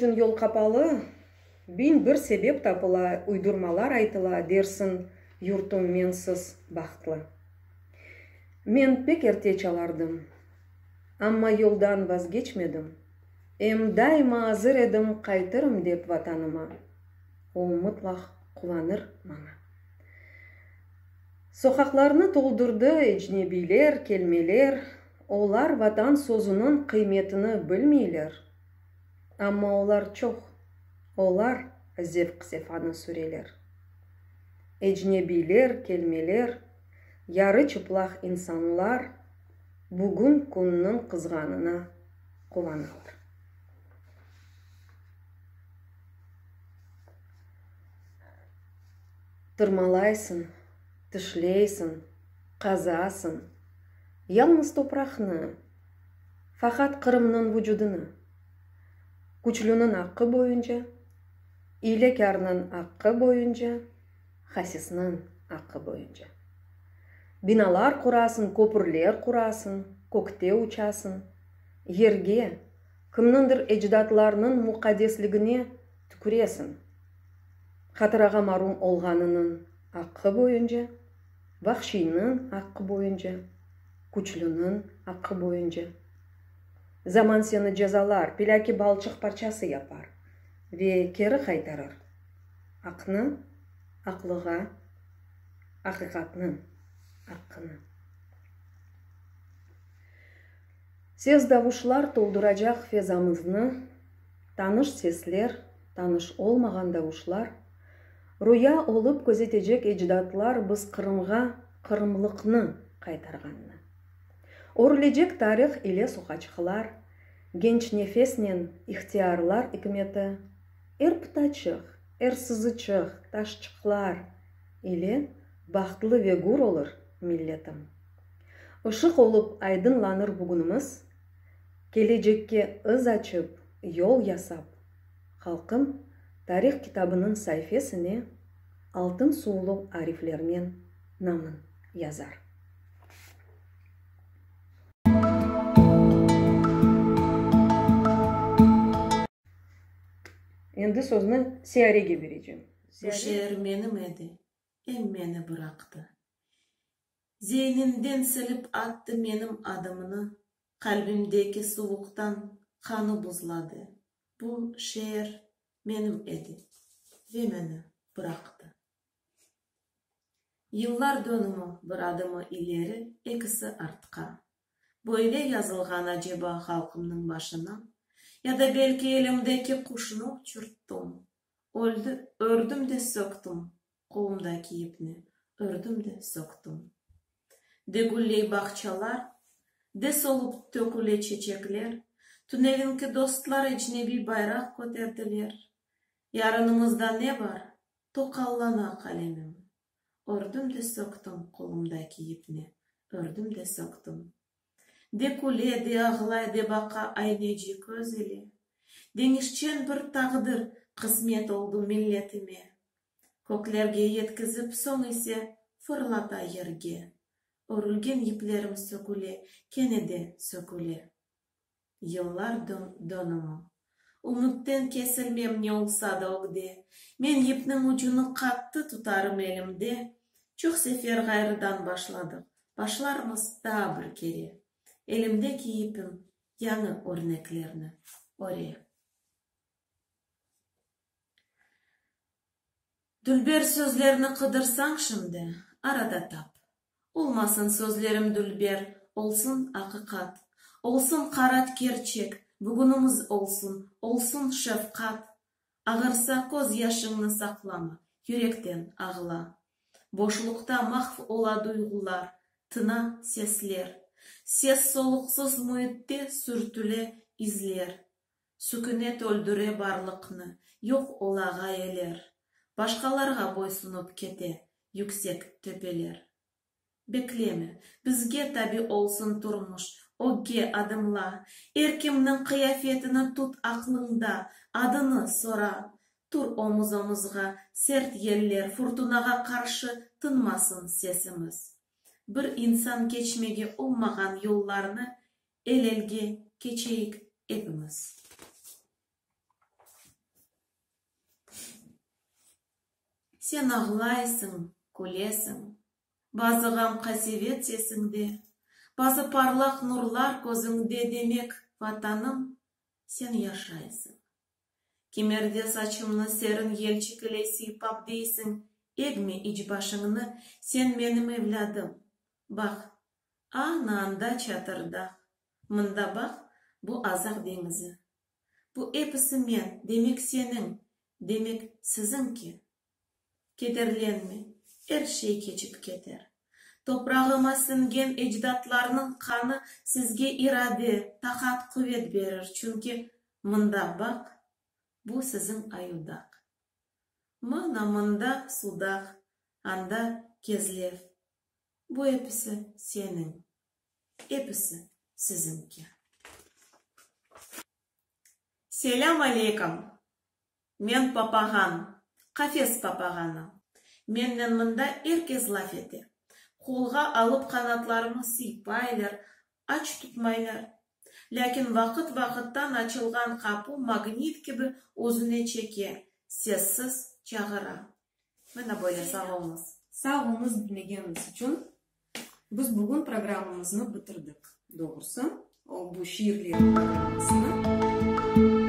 içün yol qapalı, 1001 sebep tapıla, uydurmalar aytıla, dersiñ, yurtum mensiz bahtlı. Men pek erte çalardım, amma yoldan vazgeçmedim, em daima azır edim qaytırım dep Vatanıma, o mıtlaq quvanır maña. Soqaqlarnı toldurdı ecnebiyler, kelmeler, olar Vatan sözüniñ qıymetini bilmeyler, amma olar çoq, olar zevq-sefanı süreler. Ecnebiyler, kelmeler, yarı çıplaq insanlar bugün künniñ qızğanına quvanalar. Tırmalaysıñ, tişleysiñ, qazasıñ, yalnız topraqnı, faqat Qırımnıñ vucudını, küçlüniñ aqqı boyunca, iylekârnıñ aqqı boyunca, hasisniñ aqqı boyunca. Binalar qurasıñ, köpürler qurasıñ, kökte uçasıñ, yerge, kimniñdir ecdatlarnıñ muqaddesligine tüküresiñ. Hatırağa marum olğanınıñ aqqı boyunca, vahşiyniñ aqqı boyunca, küçlüniñ aqqı boyunca. Zaman seni cezalar, pilâki balçıq parçası yapar ve keri qaytarır aqnı aqlığa, aqiqatnıñ aqqını. Ses davuşlar tolduracaq fezamıznı, tanış sesler, tanış olmağan davuşlar, ruya olıp közetecek ecdatlar biz Qırımğa qırımlıqnı qaytarğannı. Örülecek tarih ile soqaçıqlar, genç nefesnen ihtiyarlar ikmeti, er pıtaçıq, er sızıçıq, taşçıqlar ile bahtlı ve gür olur milletim. Işıq olıp aydınlanır bugünimiz, kelecekke ız açıp, yol yasap, halqım tarih kitabınıñ saifesine altın suvlu ariflernen namın yazar. Endi sözni Siyarege berecem. Bu şeer menim edi, em meni bıraqtı. Zeininden silip attı menim adımnı, Qalbimdeki suvuqtan qanı buzladı. Bu şeer menim edi ve meni bıraqtı. Yıllar dönümi bir adımı ileri, ekisi artqa. Böyle yazılğan aceba halqımnıñ başına? Ya da belki elimdeki quşnı uçurttım, öldi, ördüm de söktüm qolumdaki yipni, ördüm de söktüm. De gülley bağçalar, de solıp töküle çeçekler, tünevinki dostlar ecnebiy bayraq köterdiler. Yarınımızda ne bar, toqallana qalemim. Ördüm de söktüm qolumdaki yipni, ördüm de söktüm. De küle, de ağlay, de baqa ayneci köz ile. Deñişçen bir taqdir qısmet oldu milletime. Köklerge yetkizip, soñ ise fırlata yerge. Örülgen yiplerim söküle, kene de söküle. Yıllar dönümi. Ümütten kesilmem ne olsa da ögde. Men yipniñ ucunı qattı tutarım elimde. Çoq sefer ğayrıdan başladıq, başlarmız daa bir kere. Elimdeki yipim yañı örneklerni öre. Dülber sözlerni qıdırsañ şimdi, arada tap. Olmasın sözlerim dülber, olsun aqiqat. Olsun qara kerçek, bugünimiz olsun, olsun şefqat. Ağırsa köz yaşıñnı saqlama, yürekten ağla. Boşluqta mahv ola duyğular, tına sesler. Ses-soluqsız müitte sürtüle izler. Sükünet öldüre barlıqnı, yoq ola ğayeler, Başqalarğa boysunıp kete yüksek töpeler. Bekleme, bizge tabi olsun turmuş, ögge adımla, Er kimniñ qıyafetini tut aqlıñda, adını sora. Tur omuz-omuzğa, sert yeller, furtunağa qarşı tınmasın sesimiz. Bir insan keçmege olmağan yollarnı El-elge keçeyik epimiz. Sen ağlaysıñ, külesiñ. Bazı ğam-qasevet sesiñde, bazı parlaq nurlar közüñde, demek, Vatanım, sen yaşaysıñ. Kimerde saçımnı serin yelçik ile sıypap deysiñ, Egme iç başıñnı, sen menim evlâdım. Baq, ana anda Çatırdağ, mında baq, bu Azaq deñizi. Bu episi men, demek seniñ, demek siziñki. Kederlenme, er şey keçip keter. Toprağıma siñgen ecdatlarnıñ qanı sizge irade, taqat-quvet berir, çünki mında baq, bu siziñ Ayudaq. Mana mında Sudaq, anda Kezlev. Bu episi seniñ, episi siziñki. Selâm aleyküm! Men papağan, qafes papağanı. Mennen mında er kes laf ete. Qolğa alıp qanatlarımı sıypaylar, aç tutmaylar. Lâkin vaqıt-vaqıttan açılğan qapu magnit kibi özüne çeke, sessiz çağıra. Mına böyle, sağ oluñız. Sağ oluñız diñlegeniñiz içün. Biz bugün programmamıznı bitirdik. Doğrusı, o, bu şiirler programmasını.